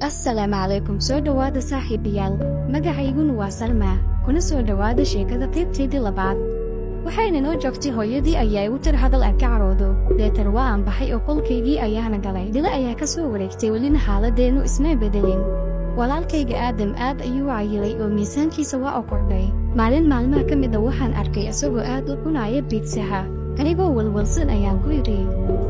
Assalaamu calaykum, soo dhowaada saaxiibayaal. Magacayguna waa Salma, kuna soo dhowaada sheekada qaybteedii labaad. Waxayna noo joogtay hooyadii ayaa igu tir hadal aan ka caroodo. Deetan waa aan baxay oo qolkaygii ayaana galay. Dilo ayaa ka soo wareegtay, welina xaaladeennu isma bedelin. Walaalkayga Aadam aad ayuu u cayilay oo miisaankiisa waa u kordhay. Maalin maalmaha ka mid a waxaan arkay isagoo aad u cunaya biidsaha. Anigoo walwalsan ayaan ku idhi,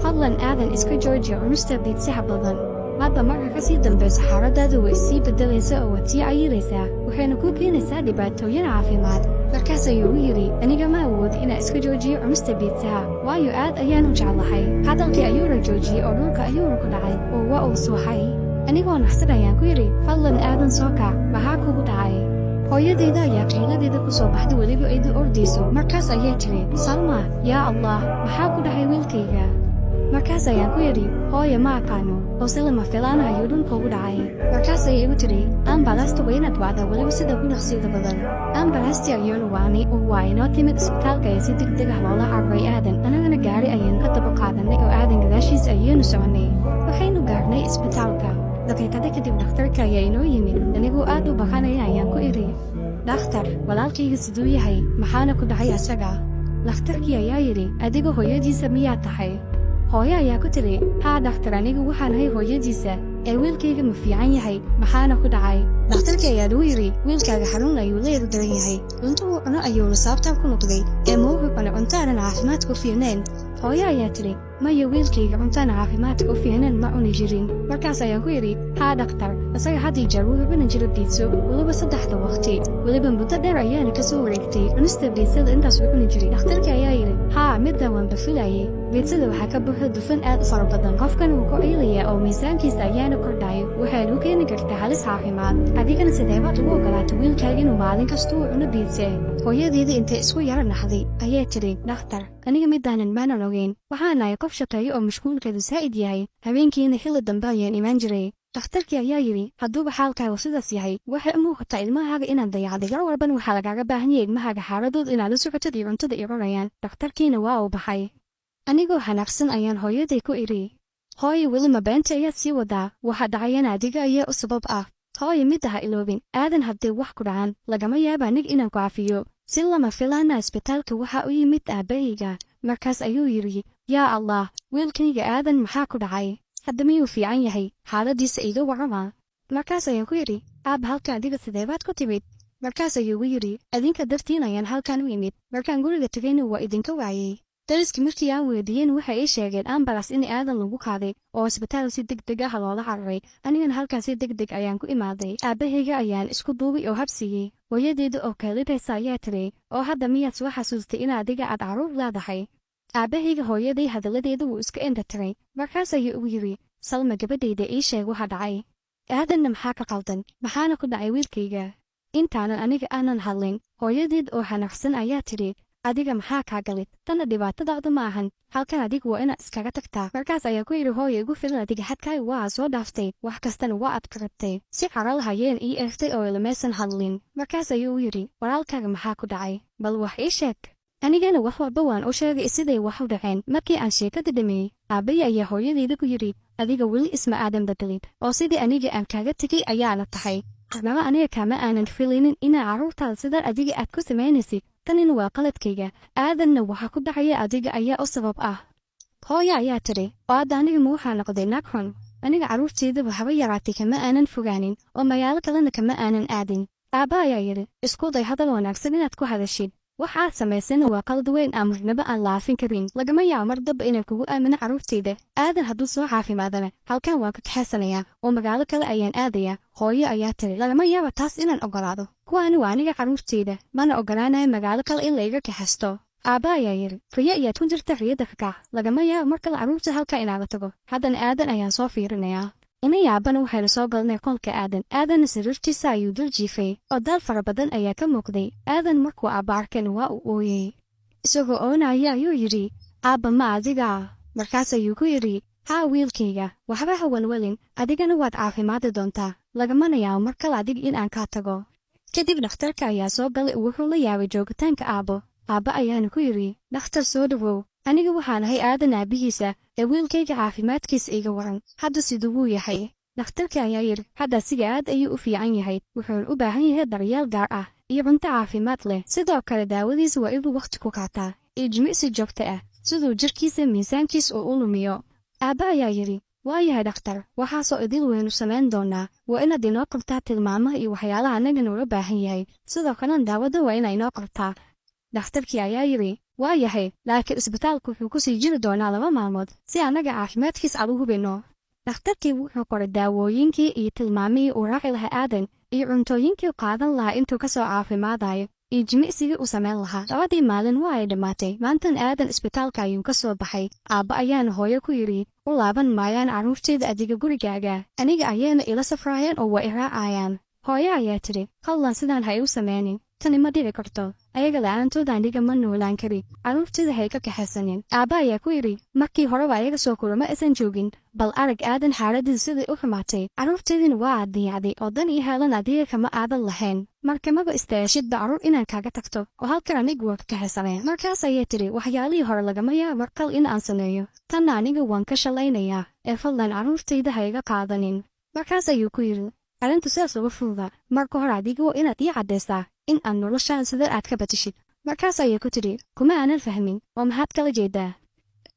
"Fadlan Aadan, iska jooji cunista biidsaha badan. Hadba marka ka sii dambayso xaaladaadu way sii beddelaysaa oo waad sii cayilaysaa, waxayna kuu keenaysaa dhibaatooyin caafimaad." Markaas ayuu u yidhi, "Aniga ma awood inaan iska joojiyo cunista biidsaha, waayo aad ayaan u jeclahay." Hadalkii ayuuna joojiyey oo dhulka ayuuna ku dhacay oo waa uu suuxay. Anigoo naxsan ayaan ku yidhi, "Fadlan Aadan, soo kac, maxaa kugu dhacay?" Hooyadayda ayaa qayladeeda ku soo baxday, weliba iyadoo ordayso. Markaas ayay tiri, "Salma, yaa Allah, maxaa ku dhacay wiilkayga?" Markaas ayaan ku yidhi, "Hooyo, ma aqaano," oo si lama filaan ah ayuu dhulka ugu dhacay. Markaas ayay igu tiri, "Ambalaasta waa inaad wacdaa, weliba sida ugu dhaqsida badan." Ambalaastii ayuunu wacnay oo waa inoo timid. Isbitaalka ayaa si degdeg ah loola cararay Aadan. Annagana gaari ayaynu ka daba qaadanay oo Aadan gadaashiisa ayaynu soconay. Waxaynu gaarnay isbitaalka. Daqiiqado kadib dhakhtarka ayaa inoo yimid. Anigoo aad u baqanaya ayaan ku idhi, "Dhakhtar, walaalkayga siduu yahay? Maxaana ku dhacay asaga?" Dhakhtarkii ayaa yidhi, "Adiga hooyadiisa miyaa tahay?" Hooyo ayaa ku tiri, "Haa dhakhtar, anigu waxaan ahay hooyadiisa. Ee wiilkayga ma fiican yahay? Maxaana ku dhacay?" Dhakhtarkii ayaa lagu yidhi, "Wiilkaaga xanuun ayuu la daran yahay. Cunto uu cuno ayuuna sababtaan ku noqday. Ee ma wuxuu cunay cunto aanan caafimaadka u fiicnayn?" Hooyo ayaa tiri, "Maya, wiilkayga cuntaan caafimaadka u fiicnayn ma cuni jirin." Markaas ayaan ku yidhi, "Haa dhakhtar, isaga had iyo jeer wuxuu cuni jiray biidso, weliba saddexda waqti. Weliba muddo dheer ayaana ka soo wareegtay cunista biidsada intaas uu cuni jiray." Dhakhtarkii ayaa yidhi, "Haa, middan waanba filayay. Biidsada waxaa ka buuxa dufan aad u fara badan. Qofkan wuu ku ciilayaa oo miisaankiisa ayaana kordhayo, waxayna u keeni kartaa halis caafimaad. Adigana sidee baad ugu ogolaatay wiilkaaga inuu maalin kasta uu cuno biidse?" Hooyadeeda intay isku yara naxday ayay tidhi, "Dhakhtar, aniga midaanan maanan ogeyn. Waxaan ahay qof shaqeeyo oo mashquulkeedu saa'id yahay. Habeenkiina xilli dambe ayaan imaan jiray." Dhakhtarkii ayaa yidhi, "Hadduuba xaalkaagu sidaas yahay, waxay u muuqataa ilmahaaga inaad dayacday. Gar walban waxaa lagaaga baahan yahay ilmahaaga xaaladooda inaad la socotid iyo cuntada ay cunayaan." Dhakhtarkiina waa uu baxay. Anigoo xanaaqsan ayaan hooyaday ku idhi, "Hooyo, weli ma beenta ayaad sii wadaa? Waxa dhacayana adiga ayaa u sabab ah. Hooyo, midda ha iloobin, Aadan hadday wax ku dhacaan, lagama yaaba aniga inaan ku cafiyo." Si lama filaana isbitaalka waxaa u yimid aabbahayga. Markaas ayuu yidhi, "Yaa Allah, wiilkayga Aadan maxaa ku dhacay? Hadda miyuu fiican yahay? Xaaladiisa iiga warrama." Markaas ayaan ku yidhi, "Aabba, halka adiga sideebaad ku timid?" Markaas ayuu igu yidhi, "Adinka dartiin ayaan halkan u imid. Markaan guriga tegayna waa idinka waayey. Dariskii markii aan weydiiyeen waxay ii sheegeen ambalas in Aadan lagu qaaday oo isbitaal si deg deg ah loola cararay. Anigana halkan si deg deg ayaan ku imaaday." Aabbahayga ayaan isku duubay oo habsiiyey. Hooyadeeda oo kaalidaysa ayaa tiri, "Oo hadda miyaad soo xasuustay in adiga aad carruur leedahay?" Aabbahayga hooyaday hadalladeeda wuu iska indhatiray. Markaas ayuu ugu yidhi, "Salma, gabadhayda, ii sheeg waxa dhacay. Aadanna maxaa ka qaldan? Maxaana ku dhacay wiilkayga?" Intaanan aniga aanan hadlin, hooyadeed oo xanaaqsan ayaa tidhi, "Adiga maxaa kaa galid? Tanna dhibaatadaadu ma ahan. Halkan adigu waa inaad iskaga tagtaa." Markaas ayaa ku yidhi, "Hooya, igu filan. Adiga xadkaaga waa soo dhaaftay, wax kastana waa aad karabtay." Si caro lahayeen ii eegtay oo ilamaysan hadlin. Markaas ayuu u yidhi, "Walaalkaaga maxaa ku dhacay? Bal wax ii sheeg." Anigana wax walba waan u sheegay siday wax u dhaceen. Markii aan sheekada dhameeyey, aabbaya ayaa hooyadeyda ku yidhi, "Adiga weli isma aadan bedelin oo sidii aniga aan kaaga tegay ayaana tahay. Marnaba aniga kama aanan filaynin inaa carruurtaada sidan adiga aad ku samaynaysid. Tanina waa qaladkayga. Aadanna waxa ku dhacaya adiga ayaa u sabab ah." Hooyo ayaa tidhi, "Oo hadda aniga ma waxaa noqday naag xun? Aniga carruurteydaba haba yaraatay kama aanan fogaanin oo magaalo kalena kama aanan aadin." Aabba ayaa yidhi, "Isku day hadal wanaagsan inaad ku hadashid. Wax aad samaysana waa qalad weyn aan marnaba aan laafin karin. Lagama yaabo mar damba inaan kugu aamino carruurtayda. Aadan hadduu soo caafimaadana, halkan waan ka kaxaysanayaa oo magaalo kale ayaan aadayaa." Hooyo ayaa tiri, "Lagama yaabo taas inaan ogolaado. Kuwaani waa aniga carruurtayda, mana ogolaanayo magaalo kale in layga kaxaysto." Aabba ayaa yidhi, "Riyo ayaad ku jirta, riyada ka kac. Lagama yaabo mar kale carruurta halka inaala tago. Haddana Aadan ayaan soo fiirinayaa." Ina yaabana waxaynu soo galnay qolka Aadan. Aadanna sariirtiisa ayuu dul jiifay oo daal fara badan ayaa ka muuqday. Aadan markuu aabba arkana waa uu ooyey. Isagoo oonaya ayuu yidhi, "Aabba, ma adiga?" Markaas ayuu ku yidhi, "Haa wiilkayga, waxba ha walwalin. Adigana waad caafimaadi doontaa. Lagamana yaabo mar kale adiga in aan kaa tago." Kadib dhakhtarka ayaa soo galay. Wuxuu la yaabay joogitaanka aabbo. Aabba ayaana ku yidhi, "Dhakhtar, soo dhowow. Aniga waxaan ahay Aadan aabbihiisa. Ee wiilkayga caafimaadkiisa iga waran. Hadda siduu wuu yahay?" Dhakhtarkii ayaa yidhi, hadda asiga aad ayuu u fiican yahay, wuxuuna u baahan yahay daryeel gaar ah iyo cunto caafimaad leh. Sidoo kale daawadiisa waa inuu wakhti ku qaataa iyo jimicsi joogto ah siduu jirkiisa miisaankiisa uu u lumiyo. Aabba ayaa yidhi, waa yahay dhakhtar, waxaasoo idil waynu samayn doonaa. Waa inaad inoo qabtaa tilmaamaha iyo waxyaalaha annaga noola baahan yahay. Sidoo kalena daawada waa inay inoo qabtaa. Dhakhtarkii ayaa yidhi, waa yahay, laakiin isbitaalku wuxuu ku sii jiri doonaa 2 maalmood si annaga caafimaadkiis aan u hubinno. Dhakhtarkii wuxuu qoray daawooyinkii iyo tilmaamihii uu raaci lahaa Aadan iyo cuntooyinkii uu qaadan lahaa intuu ka soo caafimaadayo iyo jimicsigii uu samayn lahaa. 2dii maalin waa ay dhammaatay. Maantan Aadan isbitaalka ayuu ka soo baxay. Aabba ayaana hooyo ku yidhi, u laaban maayaan carruurtayda adiga gurigaaga. Aniga ayaana ila safraayaan oo waa i raacayaan. Hooyo ayaa tidhi, fadlan sidaan ha igu sameynin. Tani ma dhici karto. Ayaga la'aantood aniga ma noolaan kari. Carruurtayda ha iga kaxaysanin. Aabba ayaa ku yidhi, markii horeba ayaga soo kulama aysan joogin. Bal arag Aadan xaaladiisu siday u xumaatay. Carruurtaydina waa aad dayacday oo dan iyo heelan adiga kama aadan lahayn. Marka maba istaashidba carruur inaan kaaga tagto oo halkan anigu waa ka kaxaysanaya. Markaas ayay tidhi, waxyaalihii hore lagama yaabo kal in aan sameeyo. Tanna aniga waan ka shalaynayaa ee fadlan carruurtayda ha iga qaadanin. Markaas ayuu ku yidhi, arrintu sidaas uga fududa. Marka hore adiga waa inaad ii caddaysaa in aan noloshaan sida aad ka batishid. Markaas ayay ku tidhi, kuma aanan fahmin oo maxaad kala jeedaa?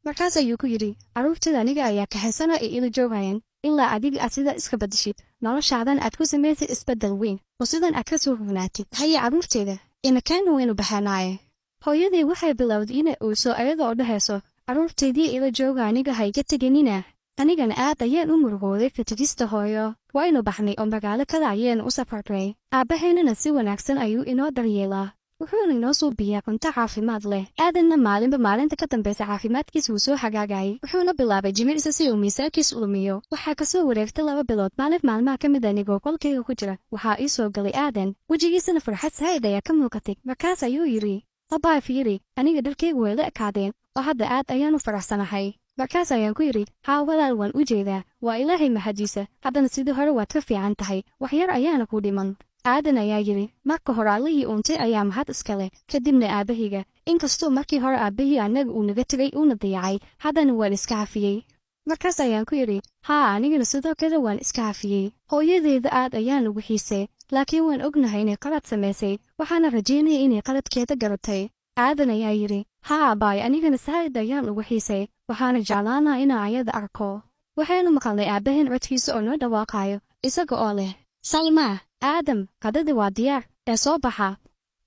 Markaas ayuu ku yidhi, carruurtayda aniga ayaa kaxaysana ee ila joogayaan ilaa adiga aad sida iska badashid. Noloshaadan aad ku samaysay isbeddel weyn oo sidan aad ka soo hubnaatid. Haye carruurtayda, inakaan waynu baxanaaye. Hooyadii waxay bilowday inay uuso ayadoo dhahayso, carruurtaydii ila jooga aniga ha iga teganina. Anigana aad ayaan u murugooday ka tegista hooyo. Waynu baxnay oo magaalo kale ayaanu u safarnay. Aabbahaynana si wanaagsan ayuu inoo daryeelaa. Wuxuuna inoo suubiyaa cunto caafimaad leh. Aadanna maalinba maalinta ka dambaysa caafimaadkiisa wuu soo hagaagayay. Wuxuuna bilaabay jimicsi si uu miisaankiisa u lumiyo. Waxaa ka soo wareegtay 2 bilood. Maalin maalmaha ka mid anigoo qolkayga ku jira, waxaa ii soo galay Aadan. Wejigiisana farxad saa'id ayaa ka muuqatay. Markaas ayuu yidhi, abbaa fiiri, aniga dharkaygu way la ekaadeen oo hadda aad ayaan u faraxsanahay. Markaas ayaan ku yidhi, haa walaal waan u jeedaa, waa Ilaahay mahadiisa, haddana sidii hore waad ka fiican tahay, wax yar ayaana ku dhiman. Aadan ayaa yidhi, marka hore allihii uuntay ayaa mahad iska leh, kadibna aabbahayga. Inkastoo markii hore aabbahii annaga uu naga tegay uuna dayacay, haddana waan iska cafiyey. Markaas ayaan ku yidhi, haa anigana sidoo kale waan iska cafiyey. Hooyadeeda aad ayaan ugu xiisay, laakiin waan ognahay inay qalad samaysay, waxaana rajaynaya inay qaladkeeda garatay. Aadan ayaa yidhi, haa abaay, anigana saa'id ayaan ugu xiisay, waxaana jeclaanaa inaan ayada arko. Waxaynu maqalnay aabbaheen codkiisa oo noo dhawaaqayo, isaga oo leh, Salma, Aadam, qadadii waa diyaar, ee soo baxa.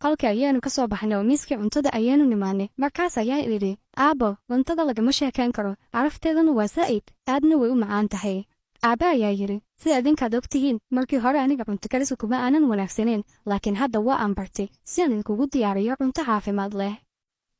Qolka ayaanu ka soo baxnay oo miiskii cuntada ayaanu nimaanay. Markaas ayaan idhi, aabbo, cuntada lagama sheekayn karo, carafteedana waa saa'id, aadna way u macaan tahay. Aabba ayaa yidhi, sida idinkaad ogtihiin, markii hore aniga cunto karisa kuma aanan wanaagsanayn, laakiin hadda waa aan bartay si aan idinkugu diyaariyo cunto caafimaad leh.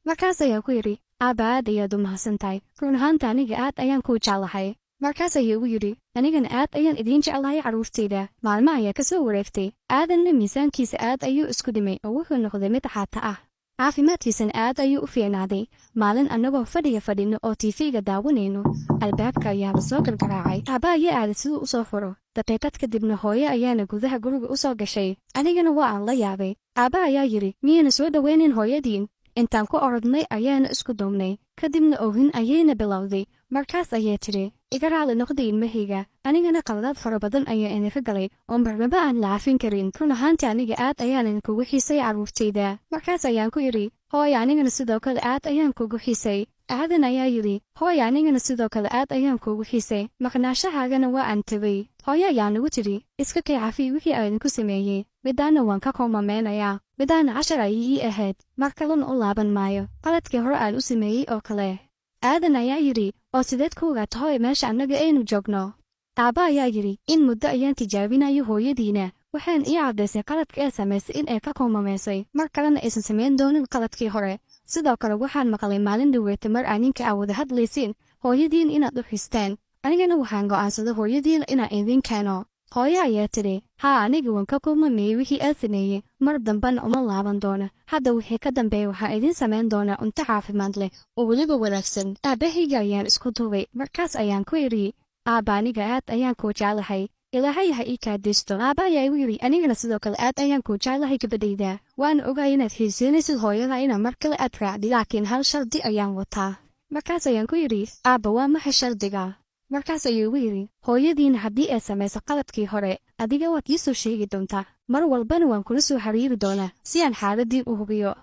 Markaas ayaa ku yidhi, aabba aad ayaad u mahadsan tahay, run ahaanta aniga aad ayaan kuu jeclahay. Markaas ayuu ugu yidhi, anigana aad ayaan idiin jeclahay carruurtayda. Maalmo ayaa ka soo wareegtay. Aadanna miisaankiisa aad ayuu isku dhimay oo wuxuu noqday mid xaata ah. Caafimaadkiisana aad ayuu u fiicnaaday. Maalin annagoo fadhiga fadhino oo TV-ga daawanayno, albaabka ayaaba soo gargaraacay. Aabba ayaa aaday siduu u soo furo. Daqiiqad kadibna hooyo ayaana gudaha guriga u soo gashay. Anigana waa aan la yaabay. Aabba ayaa yidhi, miyayna soo dhowaynin hooyadiin? Intaan ku orodnay ayaana isku duubnay. Kadibna oohin ayayna bilowday. Markaas ayay tidhi, iga raali noqda ilmahayga, anigana qaladaad fara badan ayaa idinka galay oo marnaba aan la cafin karin. Run ahaantii aniga aad ayaan idinkugu xiisay carruurtayda. Markaas ayaan ku yidhi, hooyo anigana sidoo kale aad ayaan kugu xiisay. Aadan ayaa yidhi, hooyo anigana sidoo kale aad ayaan kugu xiisay, maqnaashahaagana waa aan tabay. Hooyo ayaa nagu tidhi, iska kay cafiy wixii aan idinku sameeyey, midaana waan ka qoomameynayaa. Midaana cashar ayay ii ahayd, mar kalena u laaban maayo qaladkii hore aan u sameeyey oo kale. Aadan ayaa yidhi, oo sideed ku ogaata hooyo meesha annaga aynu joogno? Aabba ayaa yidhi, in muddo ayaan tijaabinayo hooyadiina, waxaan ii caddaysay qaladka ee samaysay in ay ka qoomameysay, mar kalena aysan samayn doonin qaladkii hore. Sidoo kale waxaan maqlay maalin dhaweeta mar aa ninka aa wada hadlaysiin hooyadiin inaad u xisteen. Anigana waxaan go'aansaday hooyadiin inaan idiin keeno. Hooyo ayaa tidhi, haa aniga waan ka qoomameeyey wixii aad sameeyey, mar dambana uma laaban doono. Hadda wixii ka dambeeya waxaan idiin samayn doonaa cunto caafimaad leh oo weliba wanaagsan. Aabbahayga ayaan isku duubay. Markaas ayaan ku idhi, aabba aniga aad ayaan kuu jeclahay. Ilaahay ha ii kaadaysto. Aabba ayaa igu yidhi, anigana sidoo kale aad ayaan kuu jeclahay gabadhayda. Waan ogahay inaad xiiseynaysid hooyada inaad mar kale aad raacdi, laakiin hal shardi ayaan wataa. Markaas ayaan ku yidhi, aabba waa maxay shardiga? Markaas ayuu igu yidhi, hooyadiina haddii ay samayso qaladkii hore, adiga waad ii soo sheegi doontaa, mar walbana waan kula soo xiriiri doonaa si aan xaaladii u hubiyo.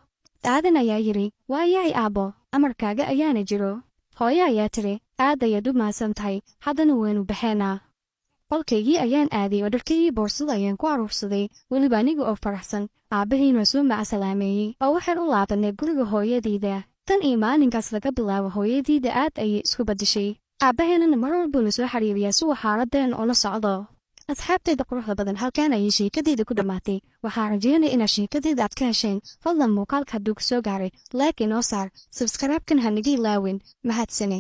Aadan ayaa yidhi, waa yahay aabbo, amarkaaga ayaana jiro. Hooyo ayaa tiri, aad ayaad u mahadsan tahay, haddana waynu baxeenaa. Qolkaygii ayaan aaday oo dharkaygii boorsada ayaan ku aruursaday, weliba aniga oo faraxsan. Aabbahiina soo macasalaameeyey oo waxaan u laabanay guriga hooyadayda. Tan iyo maalinkaas laga bilaabo hooyadayda aad ayay isku beddeshay. Aabbaheenana mar walbuu na soo xiriiriyaa si uu xaaladeen ula socdo. Asxaabtayda quruxda badan, halkaan ayay sheekadeyda ku dhammaatay. Waxaan rajeynaya inaad sheekadeyda aad ka hesheen. Fadlan muuqaalka hadduu ku soo gaaray, like inoo saar, subscribe-kan ha naga ilaawin. Mahadsane.